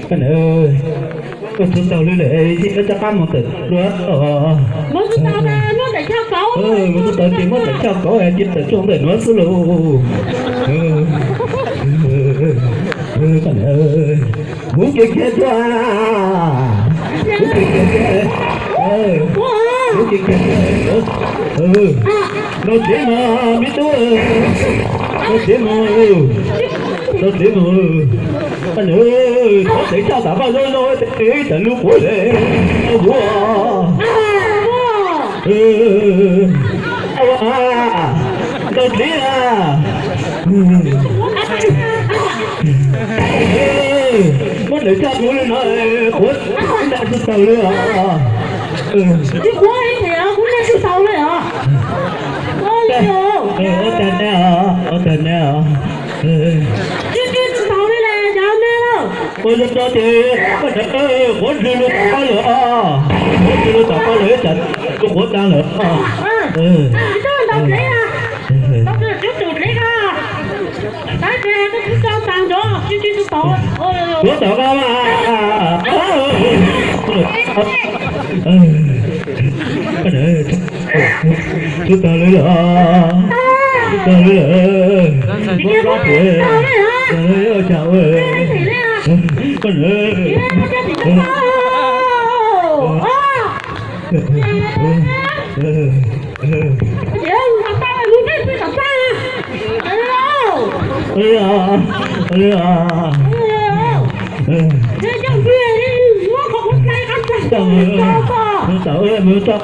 Koj niam, koj tsis tau li lawm, cia koj rov qab mus tawm dua. Mus tsis tau ces muab daim coj kauv, mus tsis tau ces muab daim coj kauv cia tawm tuaj ntawm nuav xwb lauj. Koj niam, kuv kiag kiag tuaj, kuv kiag kiag, kuv kiag kiag. Rau tsev mus me tub, rau tsev mus, rau tsev mus. Koj niam, thov txim tshaj tam koj zoo zoo, ib tawm lub quav le, tau kuv. Tau, tau dliv a. Muab daim coj kuv li no, quav ib nta tsis taus li os. Ib quav ib tiam kuv nta tsis taus li os. Ua tag neb os, ua tag neb os. Tsis tsis tsis taus li las cov neb lauj. Ua zoo rau ces koj niam, quav ntsws lug tom qab lawm os. Quav ntsws lug tom qab lawm, ib tsam lug quav tag lawm os. Tsis tau ntaus dliv a. Tau tsis tau dliv a. Tab sis koj kuv tso tag nrho tsis tsis tsis taus. Quav tom qab mas. Tsis tau li lawm, tsis tau li lawm. Koj niam, koj niam. Ua li os, ua li os. Tau, tau, tau.